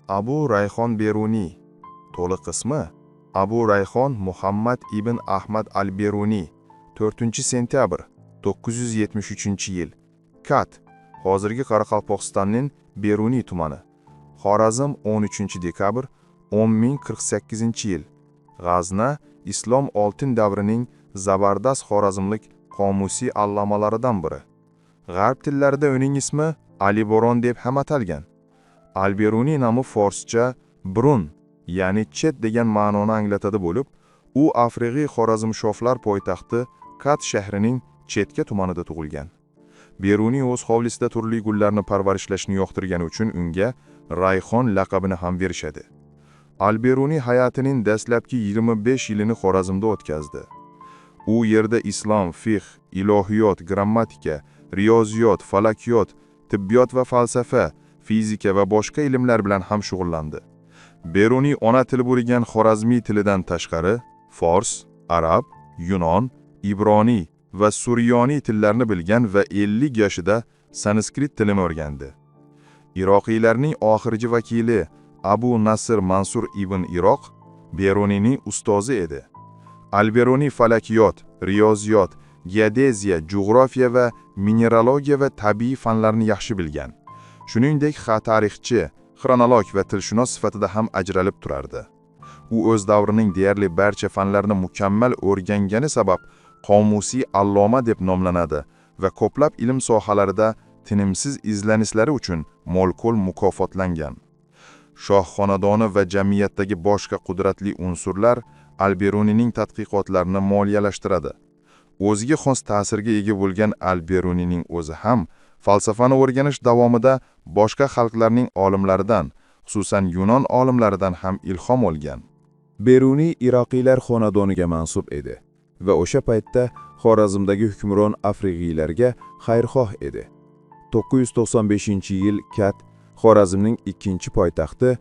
Abu Rayhon Beruniy. To'liq ismi Abu Rayhon Muhammad ibn Ahmad al-Beruniy. 4-sentyabr 973-yil. Kat, hozirgi Qoraqalpog'istonning Beruniy tumani. Xorazm, 13-dekabr 10048-yil. G'azna, Islom oltin davrining zabardast xorazmlik qomusiy allomalaridan biri. G'arb tillarida uning ismi Ali Boron deb ham atalgan. Al-Beruniy nomi forscha "brun", ya'ni chet degan ma'noni anglatadi bo'lib, u Afriqiy Xorazmshoflar poytaxti Kat shahrining Chetga tumanida tug'ilgan. Beruniy o'z hovlisida turli gullarni parvarishlashni yoqtirgani uchun unga Rayhon laqabini ham berishadi. Al-Beruniy hayotining dastlabki 25 yilini Xorazmda o'tkazdi. U yerda islom, fiqh, ilohiyot, grammatika, riyoziyot, falakiyot, tibbiyot va falsafa, fizika va boshqa ilmlar bilan ham shug'ullandi. Beruniy ona tili bo'lgan xorazmiy tilidan tashqari fors, arab, yunon, ibroniy va suryoniy tillarini bilgan va 50 yoshida sanskrit tilini o'rgandi. Iroqiylarning oxirgi vakili Abu Nasr Mansur ibn Iroq Beruniyning ustozi edi. Al-Beruniy falakiyot, riyoziyot, geodeziya, jug'rofiya va mineralogiya va tabiiy fanlarni yaxshi bilgan. Shuningdek, tarixchi, xronolog va tilshunos sifatida ham ajralib turardi. U o'z davrining deyarli barcha fanlarini mukammal o'rgangani sabab qomusiy alloma deb nomlanadi va ko'plab ilm sohalarida tinimsiz izlanishlari uchun mo'l-ko'l mukofotlangan. Shoh xonadoni va jamiyatdagi boshqa qudratli unsurlar Al-Beruniyning tadqiqotlarini moliyalashtiradi. O'ziga xos ta'sirga ega bo'lgan Al-Beruniyning o'zi ham falsafani o'rganish davomida boshqa xalqlarning olimlaridan, xususan yunon olimlaridan ham ilhom olgan. Beruniy Iroqiylar xonadoniga mansub edi va o'sha paytda Xorazmdagi hukmron afriqiylarga xayrxoh edi. 995-yil Kat, Xorazmning ikkinchi poytaxti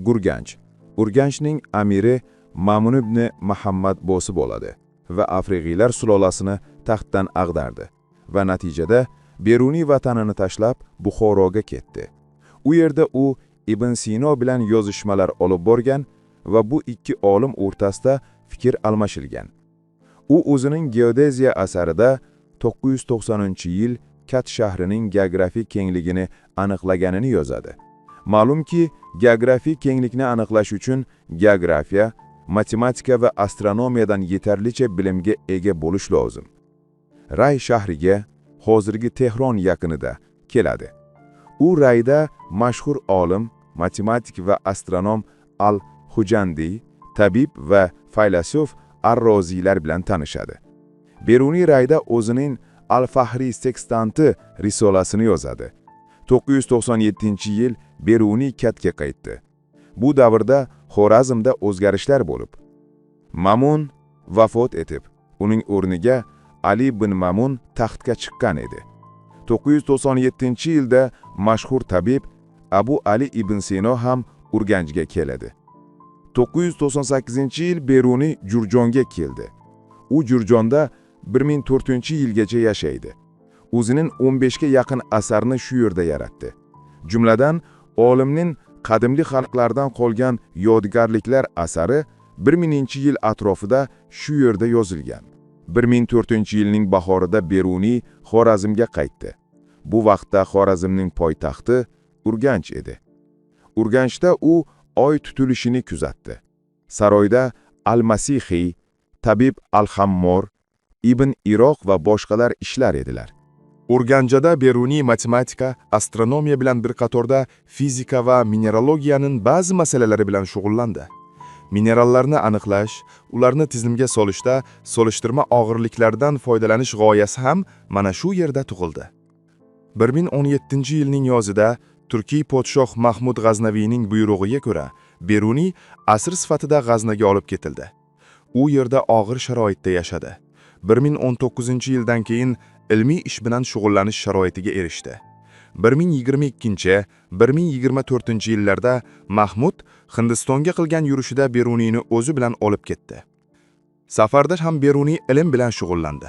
Gurganch, Urganchning amiri Mamun ibn Muhammad bosib oladi va afriqiylar sulolasini taxtdan ag'dardi va natijada Beruniy vatanini tashlab Buxoroga ketdi. U yerda u Ibn Sino bilan yozishmalar olib borgan va bu ikki olim o'rtasida fikr almashilgan. U o'zining Geodeziya asarida 990-yil Kat shahrining geografik kengligini aniqlaganini yozadi. Ma'lumki, geografik kenglikni aniqlash uchun geografiya, matematika va astronomiyadan yetarlicha bilimga ega bo'lish lozim. Ray shahriga, hozirgi Tehron yaqinida keladi. U Rayda mashhur olim, matematik va astronom Al-Hujandiy, tabib va faylasuf Ar-Roziylar bilan tanishadi. Beruniy Rayda o'zining Al-Fahri Sekstanti risolasini yozadi. 997-yil Beruniy Katga qaytdi. Bu davrda Xorazmda o'zgarishlar bo'lib, Mamun vafot etib, uning o'rniga Ali ibn Mamun taxtga chiqqan edi. 997-yilda mashhur tabib Abu Ali ibn Sino ham Urganchga keladi. 998-yil Beruniy Jurjonga keldi. U Jurjonda 1004-yilgacha yashaydi. O'zining 15 ga yaqin asarni shu yerda yaratdi. Jumladan, olimning qadimgi xalqlardan qolgan yodgorliklar asari 1000-yil atrofida shu yerda yozilgan. 1004-yilning bahorida Beruniy Xorazmga qaytdi. Bu vaqtda Xorazmning poytaxti Urganch edi. Urganchda u oy tutilishini kuzatdi. Saroyda Al-Masihiy, tabib Al-Hammor, Ibn Iroq va boshqalar ishlar edilar. Urganjada Beruniy matematika, astronomiya bilan bir qatorda fizika va mineralogiyaning ba'zi masalalari bilan shug'ullandi. Minerallarni aniqlash, ularni tizimga solishda solishtirma og'irliklardan foydalanish g'oyasi ham mana shu yerda tug'ildi. 1017-yilning yozida Turkiy podshoh Mahmud G'aznaviyning buyrug'iga ko'ra, Beruniy asir sifatida G'aznaga olib ketildi. U yerda og'ir sharoitda yashadi. 1019-yildan keyin ilmiy ish bilan shug'ullanish sharoitiga erishdi. 1022-1024 yillarda Mahmud Hindistonga qilgan yurishida Beruniyni o'zi bilan olib ketdi. Safarda ham Beruniy ilm bilan shug'ullandi.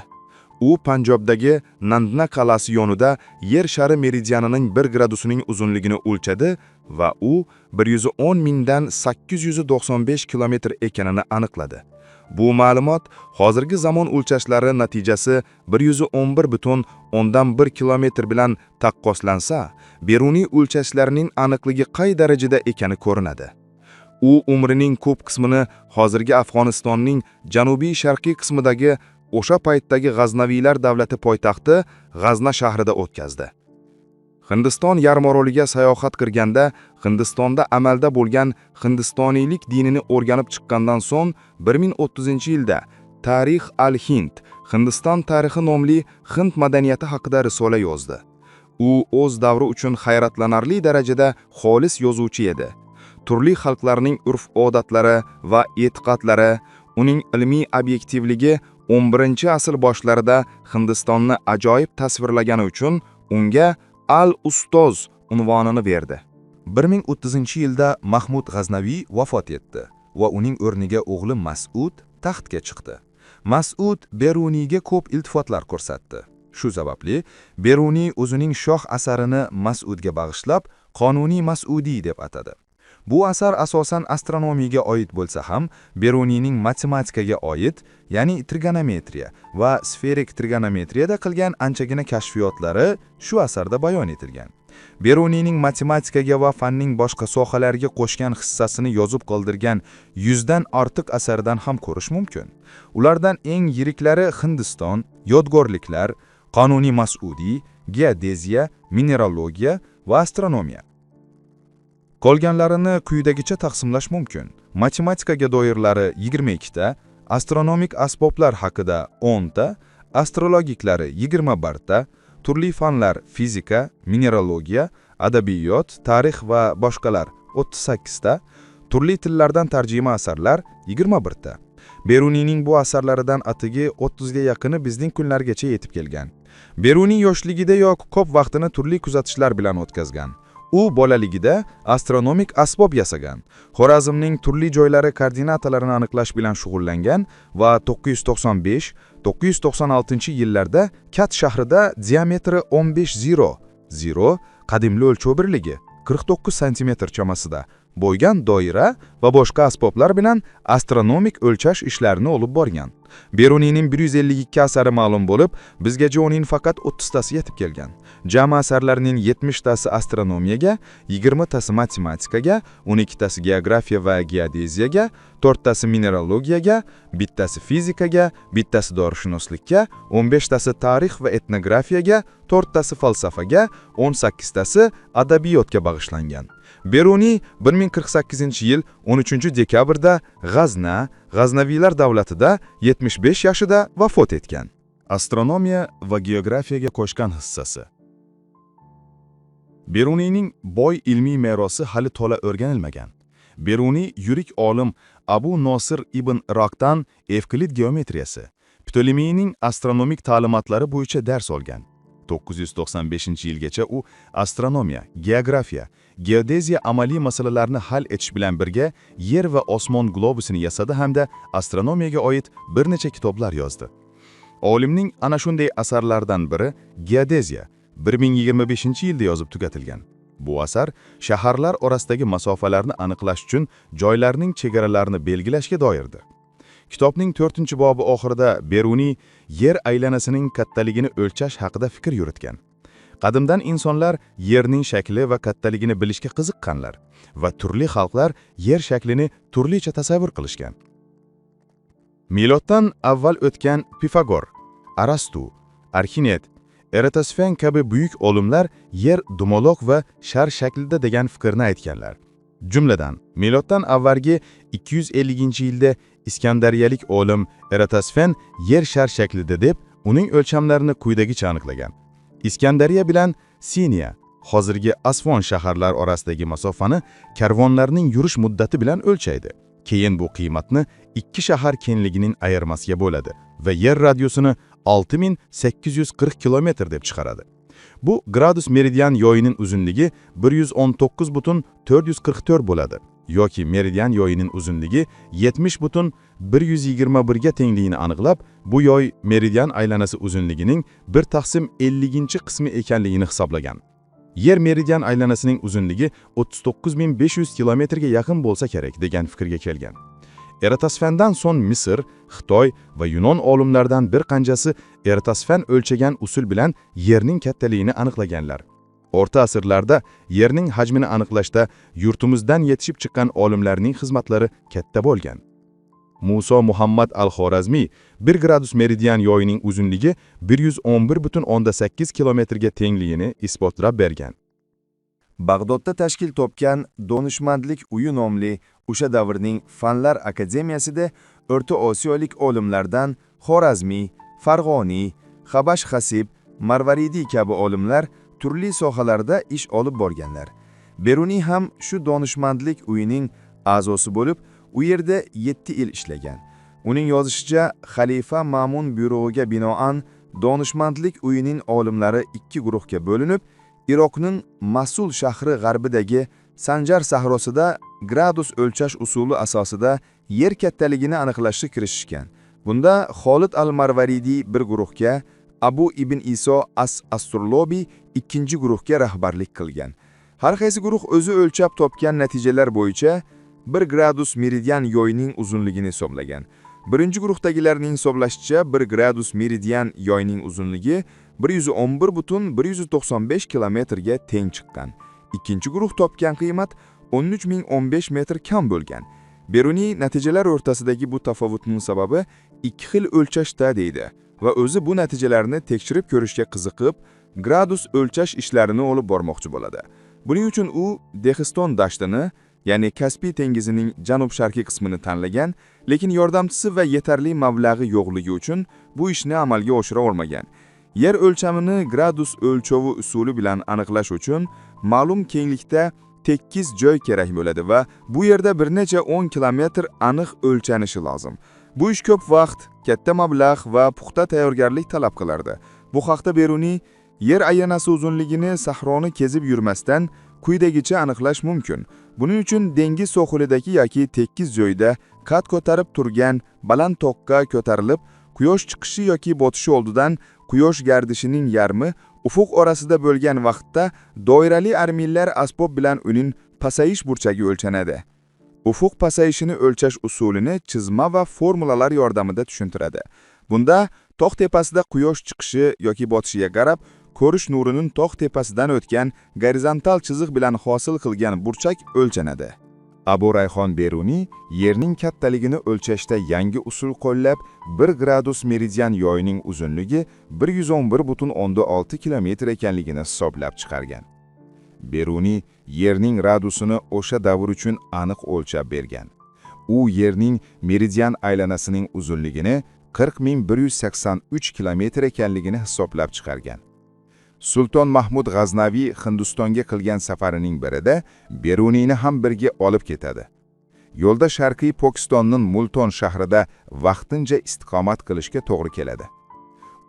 U Panjobdagi Nandna qal'asi yonida Yer shari meridianining 1 gradusining uzunligini o'lchadi va u 110 895 kilometr ekanini aniqladi. Bu ma'lumot hozirgi zamon o'lchashlari natijasi 111,1 kilometr bilan taqqoslansa, Beruniy o'lchashlarining aniqligi qay darajada ekani ko'rinadi. U umrining ko'p qismini hozirgi Afg'onistonning janubiy-sharqiy qismidagi o'sha paytdagi G'aznaviylar davlati poytaxti G'azna shahrida o'tkazdi. Hindiston yarimoroliga sayohat qilganda Hindistonda amalda bo'lgan hindistoniylik dinini o'rganib chiqqandan so'ng 1030-yilda Tarix al-Hind, Hindiston tarixi nomli Hind madaniyati haqida risola yozdi. U o'z davri uchun hayratlanarli darajada xolis yozuvchi edi. Turli xalqlarning urf-odatlari va e'tiqodlari, uning ilmiy obyektivligi 11-asr boshlarida Hindistonni ajoyib tasvirlagani uchun unga Al-Ustoz unvonini berdi. 1030-yilda Mahmud G'aznaviy vafot etdi va uning o'rniga o'g'li Mas'ud taxtga chiqdi. Mas'ud Beruniyga ko'p iltifotlar ko'rsatdi. Shu sababli Beruniy o'zining shoh asarini Mas'udga bag'ishlab, Qonuniy Mas'udiy deb atadi. Bu asar asosan astronomiyaga oid bo'lsa ham, Beruniyning matematikaga oid, ya'ni trigonometriya va sferik trigonometriyada qilgan anchagina kashfiyotlari shu asarda bayon etilgan. Beruniyning matematikaga va fanning boshqa sohalariga qo'shgan hissasini yozib qoldirgan 100 dan ortiq asaridan ham ko'rish mumkin. Ulardan eng yiriklari Hindiston, Yodgorliklar, Qonuniy Mas'udiy, geodeziya, mineralogiya va astronomiya. Qolganlarini quyidagicha taqsimlash mumkin. Matematikaga doirlari 22 ta, astronomik asboblar haqida 10 ta, astrologiklari 21 ta, turli fanlar fizika, mineralogiya, adabiyot, tarix va boshqalar 38 ta, turli tillardan tarjima asarlar 21 ta. Beruniyning bu asarlaridan atigi 30 ga yaqini bizning kunlargacha yetib kelgan. Beruniy yoshligidayoq ko'p vaqtini turli kuzatishlar bilan o'tkazgan. U bolaligida astronomik asbob yasagan. Xorazmning turli joylari koordinatalarini aniqlash bilan shug'ullangan va 995-996 yillarda Kat shahrida diametri 15.0 0 qadimli o'lchov birligi 49 sm chamasida bo'lgan doira va boshqa asboblar bilan astronomik o'lchash ishlarini olib borgan. Beruniyning 152 asari ma'lum bo'lib, bizgacha uning faqat 30 tasi yetib kelgan. Jami asarlarining 70 tasi astronomiyaga, 20 tasi matematikaga, 12 tasi geografiya va geodeziyaga, 4 tasi mineralogiyaga, bittasi fizikaga, bittasi dorishunoslikka, 15 tasi tarix va etnografiyaga, 4 tasi falsafaga, 18 tasi adabiyotga bag'ishlangan. Beruniy 1048-yil 13 dekabrda G'azna, G'aznaviylar davlatida 75 yoshida vafot etgan. Astronomiya va geografiyaga qo'shgan hissasi. Beruniyning boy ilmiy merosi hali to'la o'rganilmagan. Beruniy yirik olim Abu Nosir ibn Iroqdan Evklid geometriyasi, Ptolemeyning astronomik ta'limotlari bo'yicha dars olgan. 995-yilgacha u astronomiya, geografiya, geodeziya amaliy masalalarini hal etish bilan birga yer va osmon globusini yasadi hamda astronomiyaga oid bir necha kitoblar yozdi. Olimning ana shunday asarlaridan biri Geodeziya 1025-yilda yozib tugatilgan. Bu asar shaharlar orasidagi masofalarni aniqlash uchun joylarning chegaralarini belgilashga doirdir. Kitobning 4-bobi oxirida Beruniy yer aylanasining kattaligini o'lchash haqida fikr yuritgan. Qadimdan insonlar yerning shakli va kattaligini bilishga qiziqqanlar va turli xalqlar yer shaklini turlicha tasavvur qilishgan. Miloddan avval o'tgan Pifagor, Arastu, Arximed, Eratosfen kabi buyuk olimlar yer dumaloq va shar shaklida degan fikrni aytganlar. Jumladan, miloddan avvalgi 250-yilda Iskandariyalik olim Eratosfen yer shar shaklida deb, uning o'lchamlarini quyidagicha aniqlagan. Iskandariya bilan Siniya, hozirgi Asvon shaharlar orasidagi masofani karvonlarning yurish muddati bilan o'lchaydi. Keyin bu qiymatni ikki shahar kengligining ayirmasiga bo'ladi va yer radiusini 6840 kilometr deb chiqaradi. Bu gradus meridian yoyining uzunligi 119,444 bo'ladi. Yoki meridian yoyining uzunligi 70,121 ga tengligini aniqlab, bu yoy meridian aylanasi uzunligining 1 taqsim 50-qismi ekanligini hisoblagan. Yer meridian aylanasining uzunligi 39 500 kilometrga yaqin bo'lsa kerak degan fikrga kelgan. Eratosfendan so'ng Misr, Xitoy va Yunon olimlaridan bir qanchasi Eratosfen o'lchagan usul bilan Yerning kattaligini aniqlaganlar. O'rta asrlarda Yerning hajmini aniqlashda yurtimizdan yetishib chiqqan olimlarning xizmatlari katta bo'lgan. Muso Muhammad al-Xorazmiy 1 gradus meridian yoyining uzunligi 111,8 kilometrga tengligini isbotlab bergan. Bag'dodda tashkil topgan Donishmandlik uyi nomli o'sha davrning Fanlar akademiyasida O'rta Osiyolik olimlardan Xorazmiy, Farg'oniy, Habash Hasib, Marvaridiy kabi olimlar turli sohalarda ish olib borganlar. Beruniy ham shu donishmandlik uyining a'zosi bo'lib, u yerda 7 yil ishlagan. Uning yozishicha, xalifa Ma'mun buyrug'iga binoan donishmandlik uyining olimlari ikki guruhga bo'linib, Iroqning Masul shahri g'arbidagi Sanjar sahrosida gradus o'lchash usuli asosida yer kattaligini aniqlashga kirishishgan. Bunda Xolid al-Marvaridiy bir guruhga, Abu ibn Iso as-Astrolobiy ikkinchi guruhga rahbarlik qilgan. Har qaysi guruh o'zi o'lchab topgan natijalar bo'yicha 1 gradus meridian yoyning uzunligini hisoblagan. Birinchi guruhdagilarning hisoblashicha 1 gradus meridian yoyning uzunligi 111,195 kilometrga teng chiqqan. Ikkinchi guruh topgan qiymat 13 015 metr kam bo'lgan. Beruniy natijalar o'rtasidagi bu tafovutning sababi ikki xil o'lchashda deydi va o'zi bu natijalarni tekshirib ko'rishga qiziqib, gradus o'lchash ishlarini olib bormoqchi bo'ladi. Buning uchun u Dehiston dashtini, ya'ni Kaspiy dengizining janub-sharqiy qismini tanlagan, lekin yordamchisi va yetarli mablag'i yo'qligi uchun bu ishni amalga oshira olmagan. Yer o'lchamini gradus o'lchovi usuli bilan aniqlash uchun ma'lum kenglikda tekis joy kerak bo'ladi va bu yerda bir necha 10 kilometr aniq o'lchanishi lozim. Bu ish ko'p vaqt, katta mablag' va puxta tayyorgarlik talab qilardi. Bu haqda Beruniy yer aylanasi uzunligini sahroni kezib yurmasdan quyidagicha aniqlash mumkin. Buning uchun dengiz sohilidagi yoki tekis joyda qad ko'tarib turgan baland toqqa ko'tarilib, quyosh chiqishi yoki botishi oldidan quyosh gardishining yarmi ufuq orasida bo'lgan vaqtda doirali armillar asbob bilan uning pasayish burchagi o'lchanadi. Ufuq pasayishini o'lchash usulini chizma va formulalar yordamida tushuntiradi. Bunda tog' tepasida quyosh chiqishi yoki botishiga qarab, ko'rish nurining tog' tepasidan o'tgan gorizontal chiziq bilan hosil qilgan burchak o'lchanadi. Abu Rayhon Beruniy yerning kattaligini o'lchashda yangi usul qo'llab, 1 gradus meridian yoyining uzunligi 111,6 kilometr ekanligini hisoblab chiqargan. Beruniy yerning radiusini o'sha davr uchun aniq o'lchab bergan. U yerning meridian aylanasining uzunligini 40 183 kilometr ekanligini hisoblab chiqargan. Sulton Mahmud G'aznaviy Hindistonga qilgan safarining birida Beruniyni ham birga olib ketadi. Yo'lda Sharqiy Pokistonning Multon shahrida vaqtincha istiqomat qilishga to'g'ri keladi.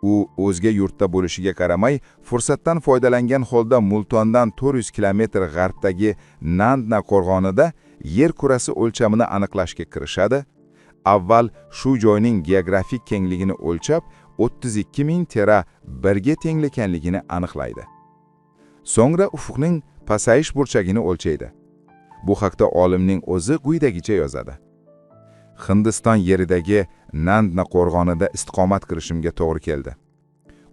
U o'zga yurtda bo'lishiga qaramay, fursatdan foydalangan holda Multondan 400 kilometr g'arbdagi Nandna qo'rg'onida yer kurasi o'lchamini aniqlashga kirishadi. Avval shu joyning geografik kengligini o'lchab, 32 ming tera birga tenglakanligini aniqlaydi. So'ngra ufuqning pasayish burchagini o'lchaydi. Bu haqda olimning o'zi quyidagicha yozadi. Hindiston yeridagi Nandna qo'rg'onida istiqomat qilishimga to'g'ri keldi.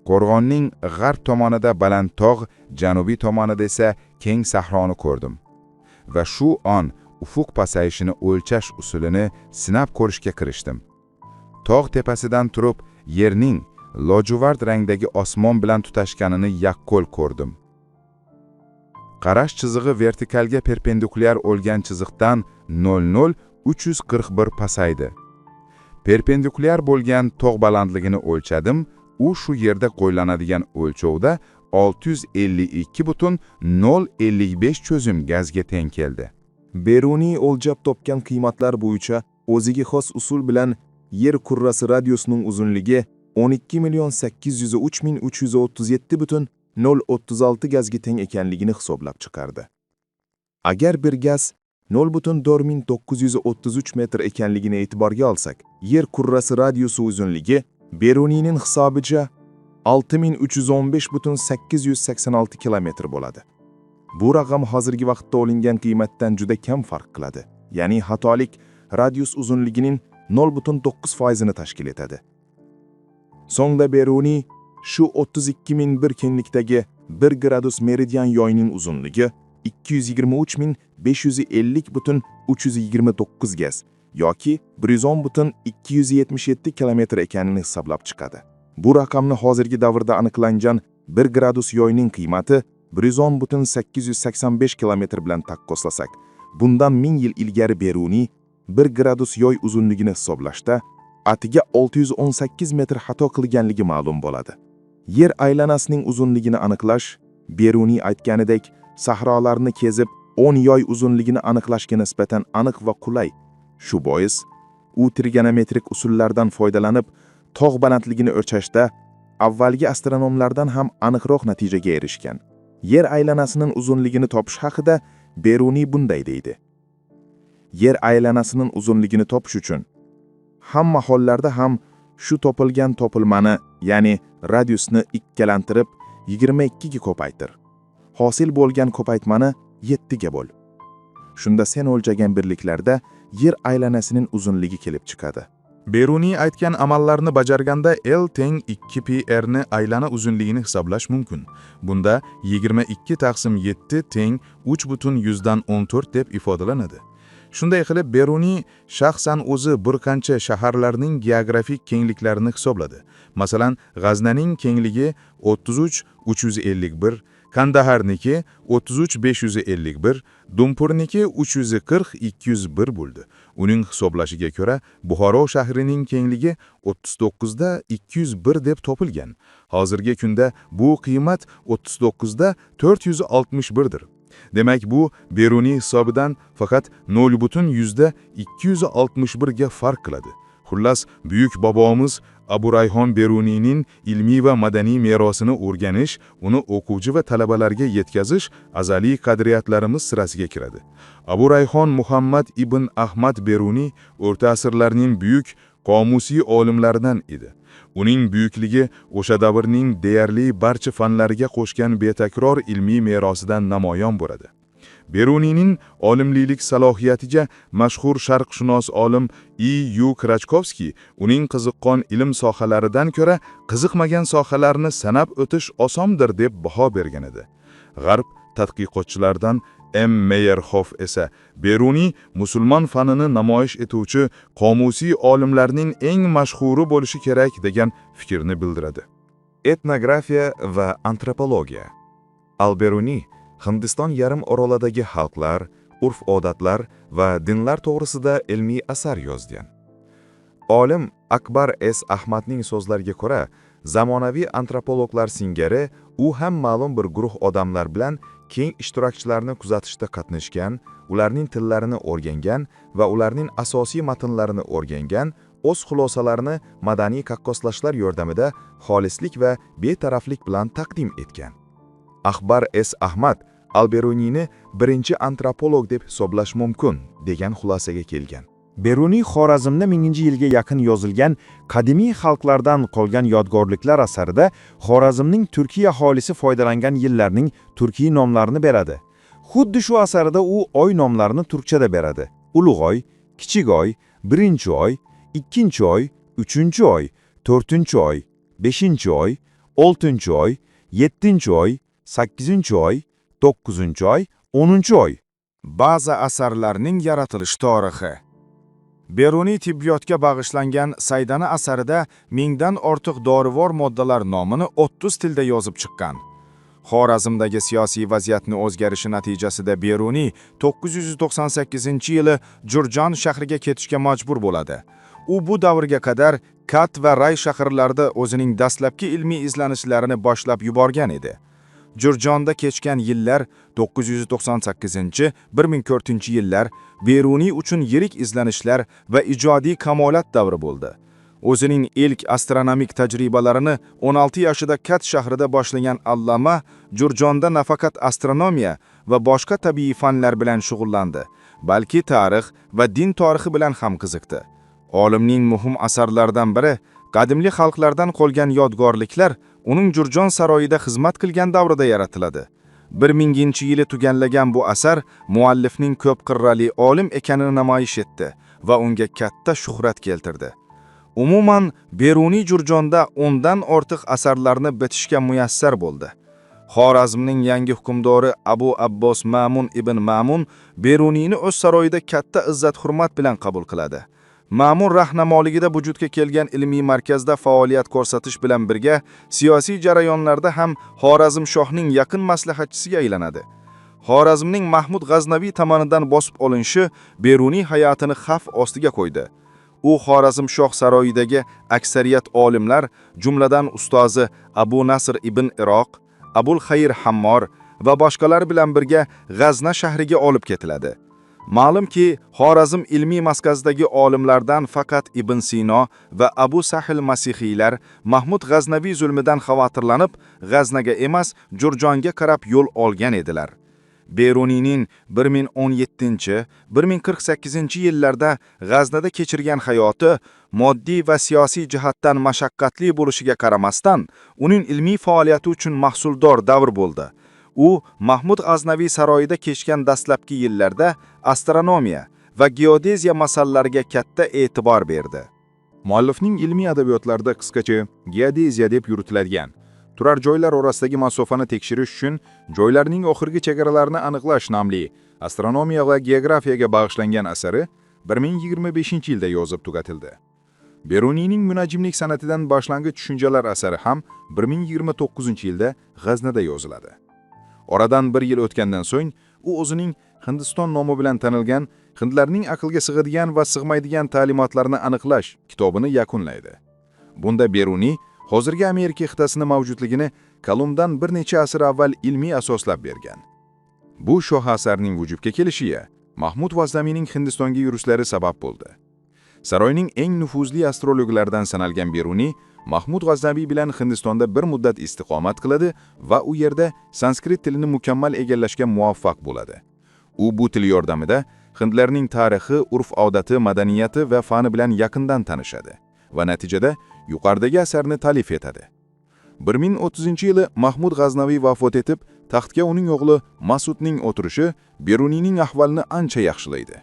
Qo'rg'onning g'arb tomonida baland tog', janubiy tomonida esa keng sahroni ko'rdim. Va shu on ufuq pasayishini o'lchash usulini sinab ko'rishga kirishdim. Tog' tepasidan turib, yerning lojuvard rangdagi osmon bilan tutashganini yaqqol ko'rdim. Qarash chizig'i vertikalga perpendikulyar bo'lgan chiziqdan 0,0341 pasaydi. Perpendikulyar bo'lgan tog' balandligini o'lchadim, u shu yerda qo'llanadigan o'lchovda 652,055 cho'zim gazga teng keldi. Beruniy o'lchab topgan qiymatlar bo'yicha o'ziga xos usul bilan yer kurrasi radiusining uzunligi 12 million 803 ming 337,036 gazga teng ekanligini hisoblab chiqardi. Agar bir gaz 0,4933 metr ekanligini e'tiborga olsak, Yer kurrasi radiusi uzunligi Beruniyning hisobicha 6315,886 kilometr bo'ladi. Bu raqam hozirgi vaqtda olingan qiymatdan juda kam farq qiladi. Ya'ni xatolik radius uzunligining 0,9% ni tashkil etadi. So'ngda Beruniy shu 32001 kenglikdagi 1 gradus meridian yoyning uzunligi 223550,329 gaz yoki 110,277 kilometr ekanini hisoblab chiqadi. Bu raqamni hozirgi davrda aniqlangan 1 gradus yoyning qiymati 110,885 kilometr bilan taqqoslasak, bundan 1000 yil ilgari Beruniy 1 gradus yoy uzunligini hisoblashda atiga 618 metr xato qilganligi ma'lum bo'ladi. Yer aylanasining uzunligini aniqlash, Beruniy aytganidek, sahrolarni kezib 10 yoy uzunligini aniqlashga nisbatan aniq va qulay. Shu bois, u trigonometrik usullardan foydalanib, tog' balandligini o'lchashda avvalgi astronomlardan ham aniqroq natijaga erishgan. Yer aylanasining uzunligini topish haqida Beruniy bunday deydi: Yer aylanasining uzunligini topish uchun hamma hollarda ham shu topilgan topilmani, ya'ni radiusni ikkalantirib 22 ga ko'paytir. Hosil bo'lgan ko'paytmani 7 ga bo'l. Shunda sen o'lchagan birliklarda yer aylanasining uzunligi kelib chiqadi. Beruniy aytgan amallarni bajarganda L teng 2 pi r ni aylana uzunligini hisoblash mumkin. Bunda 22 taqsim 7 teng 3,14 deb ifodalanadi. Shunday qilib, Beruniy shaxsan o'zi bir qancha shaharlarning geografik kengliklarini hisobladi. Masalan, G'aznaning kengligi 33 351, Kandaharniki 33 551, Dumpurniki 340 201 bo'ldi. Uning hisoblashiga ko'ra, Buxoro shahrining kengligi 39da 201 deb topilgan. Hozirgi kunda bu qiymat 39da 461 dir. Demak, bu Beruniy hisobidan faqat 0,261 ga farq qiladi. Xullas, buyuk bobomiz Abu Rayhon Beruniyning ilmiy va madaniy merosini o'rganish, uni o'quvchi va talabalarga yetkazish azaliy qadriyatlarimiz sirasiga kiradi. Abu Rayhon Muhammad ibn Ahmad Beruniy o'rta asrlarning buyuk qomusiy olimlaridan edi. Uning buyukligi o'sha davrning deyarli barcha fanlariga qo'shgan betakror ilmiy merosidan namoyon bo'ladi. Beruniyning olimlilik salohiyatiga mashhur sharqshunos olim I. Yu Krachkovskiy uning qiziqqon ilm sohalaridan ko'ra qiziqmagan sohalarni sanab o'tish osondir deb baho bergan edi. G'arb tadqiqotchilaridan M. Meyerhof esa Beruniy musulmon fanini namoyish etuvchi qomusiy olimlarning eng mashhuri bo'lishi kerak degan fikrni bildiradi. Etnografiya va antropologiya. Al-Beruniy Hindiston yarim orolidagi xalqlar, urf-odatlar va dinlar to'g'risida ilmiy asar yozgan. Olim Akbar S. Ahmadning so'zlariga ko'ra, zamonaviy antropologlar singari u ham ma'lum bir guruh odamlar bilan keng ishtirokchilarni kuzatishda qatnashgan, ularning tillarini o'rgangan va ularning asosiy matnlarini o'rgangan, o'z xulosalarini madaniy taqqoslashlar yordamida xolislik va betaraflik bilan taqdim etgan. Akbar S. Ahmad Al-Beruniyni birinchi antropolog deb hisoblash mumkin degan xulosaga kelgan. Beruniy Xorazmda 1000-yilga yaqin yozilgan qadimiy xalqlardan qolgan yodgorliklar asarida Xorazmning turkiy aholisi foydalangan yillarning turkiy nomlarini beradi. Xuddi shu asarida u oy nomlarini turkchada beradi. Ulug' oy, kichik oy, birinchi oy, ikkinchi oy, uchinchi oy, to'rtinchi oy, beshinchi oy, oltinchi oy, yettinchi oy, sakkizinchi oy, to'qqizinchi oy, o'ninchi oy. Ba'zi asarlarning yaratilish tarixi. Beruniy tibbiyotga bag'ishlangan Saydana asarida mingdan ortiq dorivor moddalar nomini 30 tilda yozib chiqqan. Xorazmdagi siyosiy vaziyatni o'zgarishi natijasida Beruniy 998-yili Jurjon shahriga ketishga majbur bo'ladi. U bu davrga qadar Kat va Ray shaharlarida o'zining dastlabki ilmiy izlanishlarini boshlab yuborgan edi. Jurjonda kechgan yillar 998-1004-yillar Beruniy uchun yirik izlanishlar va ijodiy kamolat davri bo'ldi. O'zining ilk astronomik tajribalarini 16 yoshida Kat shahrida boshlagan allama Jurjonda nafaqat astronomiya va boshqa tabiiy fanlar bilan shug'ullandi, balki tarix va din tarixi bilan ham qiziqdi. Olimning muhim asarlaridan biri qadimgi xalqlardan qolgan yodgorliklar uning Jurjon saroyida xizmat qilgan davrida yaratiladi. 1000-yili tuganlagan bu asar muallifning ko'p qirrali olim ekanini namoyish etdi va unga katta shuhrat keltirdi. Umuman, Beruniy Jurjonda 10 dan ortiq asarlarni bitishga muyassar bo'ldi. Xorazmning yangi hukmdori Abu Abbos Ma'mun ibn Ma'mun Beruniyni o'z saroyida katta izzat-hurmat bilan qabul qiladi. Ma'mun rahnamoligida vujudga kelgan ilmiy markazda faoliyat ko'rsatish bilan birga siyosiy jarayonlarda ham Xorazm shohning yaqin maslahatchisiga aylanadi. Xorazmning Mahmud G'aznaviy tomonidan bosib olinishi Beruniy hayotini xavf ostiga qo'ydi. U Xorazm shoh saroyidagi aksariyat olimlar, jumladan ustozi Abu Nasr ibn Iroq, Abul Xayr Hammor va boshqalar bilan birga G'azna shahriga olib ketiladi. Ma'lumki, Xorazm ilmiy markazidagi olimlardan faqat Ibn Sino va Abu Sahil masihiylar Mahmud G'aznaviy zulmidan xavotirlanib, G'aznaga emas, Jurjonga qarab yo'l olgan edilar. Beruniyning 1017-1048-yillarda G'aznada kechirgan hayoti moddiy va siyosiy jihatdan mashaqqatli bo'lishiga qaramasdan, uning ilmiy faoliyati uchun mahsuldor davr bo'ldi. U Mahmud G'aznaviy saroyida kechgan dastlabki yillarda astronomiya va geodeziya masalalariga katta e'tibor berdi. Muallifning ilmiy adabiyotlarda qisqacha geodeziya deb yuritiladigan turar joylar orasidagi masofani tekshirish uchun joylarning oxirgi chegaralarini aniqlash nomli astronomiya va geografiyaga bag'ishlangan asari 1025-yilda yozib tugatildi. Beruniyning munajjimlik san'atidan boshlang'ich tushunchalar asari ham 1029-yilda G'aznada yoziladi. Oradan bir yil o'tgandan so'ng u o'zining Hindiston nomi bilan tanilgan hindlarning aqlga sig'adigan va sig'maydigan ta'limotlarini aniqlash kitobini yakunlaydi. Bunda Beruniy hozirgi Amerika qit'asini mavjudligini Kolumbdan bir necha asr avval ilmiy asoslab bergan. Bu shoh asarning vujudga kelishiga Mahmud G'aznaviyning Hindistonga yurishlari sabab bo'ldi. Saroyning eng nufuzli astrologlaridan sanalgan Beruniy Mahmud G'aznaviy bilan Hindistonda bir muddat istiqomat qiladi va u yerda sanskrit tilini mukammal egallashga muvaffaq bo'ladi. U bu til yordamida hindlarning tarixi, urf-odati, madaniyati va fani bilan yaqindan tanishadi va natijada yuqoridagi asarni ta'lif etadi. 1030-yili Mahmud G'aznaviy vafot etib, taxtga uning o'g'li Masudning o'tirishi Beruniyning ahvolini ancha yaxshilaydi.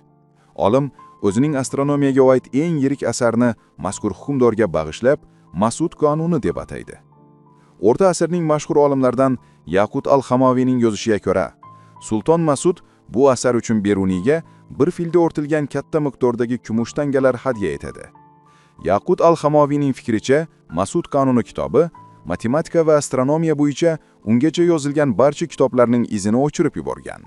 Olim o'zining astronomiyaga oid eng yirik asarini mazkur hukmdorga bag'ishlab, Masud qonuni deb ataydi. O'rta asrning mashhur olimlaridan Yaqut al-Hamaviyning yozishiga ko'ra, Sulton Masud bu asar uchun Beruniyga bir filda ortilgan katta miqdordagi kumush tangalar hadya etadi. Yaqut al-Hamaviyning fikricha, Masud qonuni kitobi matematika va astronomiya bo'yicha ungacha yozilgan barcha kitoblarning izini o'chirib yuborgan.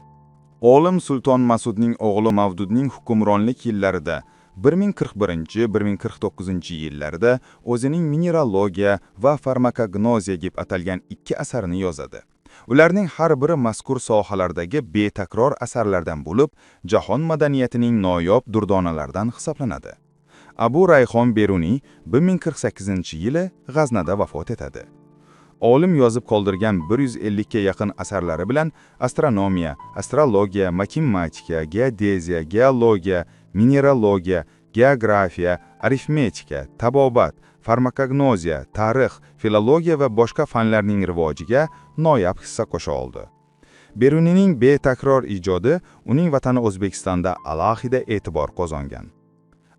Olim Sulton Masudning o'g'li Mavdudning hukmronlik yillarida 1041-1049 yillarda o'zining mineralogiya va farmakognoziya deb atalgan ikki asarini yozadi. Ularning har biri mazkur sohalardagi betakror asarlardan bo'lib, jahon madaniyatining noyob durdonalaridan hisoblanadi. Abu Rayhon Beruniy 1048-yili G'aznada vafot etadi. Olim yozib qoldirgan 150 ga yaqin asarlari bilan astronomiya, astrologiya, matematika, geodeziya, geologiya, mineralogiya, geografiya, arifmetika, tabobat, farmakognoziya, tarix, filologiya va boshqa fanlarning rivojiga noyob hissa qo'sha oldi. Beruniyning betakror ijodi uning vatani O'zbekistonda alohida e'tibor qozongan.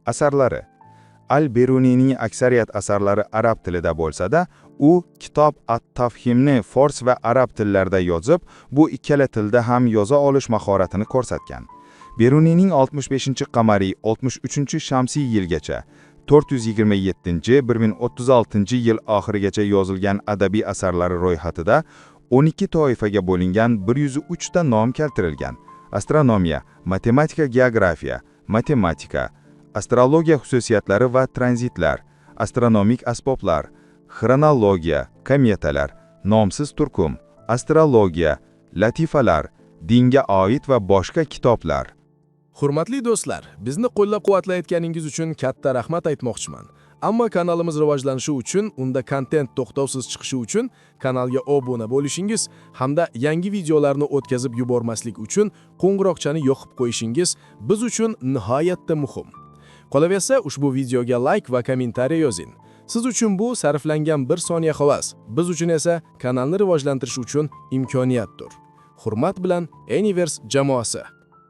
Asarlari. Al-Beruniyning aksariyat asarlari arab tilida bo'lsa-da, u Kitob at-Tafhimni fors va arab tillarida yozib, bu ikkala tilda ham yoza olish mahoratini ko'rsatgan. Beruniyning 65-qamariy 63-shamsiy yilgacha 427-1036 yil oxirigacha yozilgan adabiy asarlari ro'yxatida 12 toifaga bo'lingan 103 ta nom keltirilgan. Astronomiya, matematika, geografiya, matematika, astrologiya xususiyatlari va tranzitlar, astronomik asboblar, xronologiya, kometalar, nomsiz turkum, astrologiya, latifalar, dinga oid va boshqa kitoblar. Hurmatli do'stlar, bizni qo'llab-quvvatlayotganingiz uchun katta rahmat aytmoqchiman. Ammo kanalimiz rivojlanishi uchun, unda kontent to'xtovsiz chiqishi uchun kanalga obuna bo'lishingiz hamda yangi videolarni o'tkazib yubormaslik uchun qo'ng'iroqchani yoqib qo'yishingiz biz uchun nihoyatda muhim. Qolaversa, ushbu videoga like va kommentariy yozing. Siz uchun bu sarflangan bir soniya xolos, biz uchun esa kanalni rivojlantirish uchun imkoniyatdir. Hurmat bilan, Anyverse jamoasi.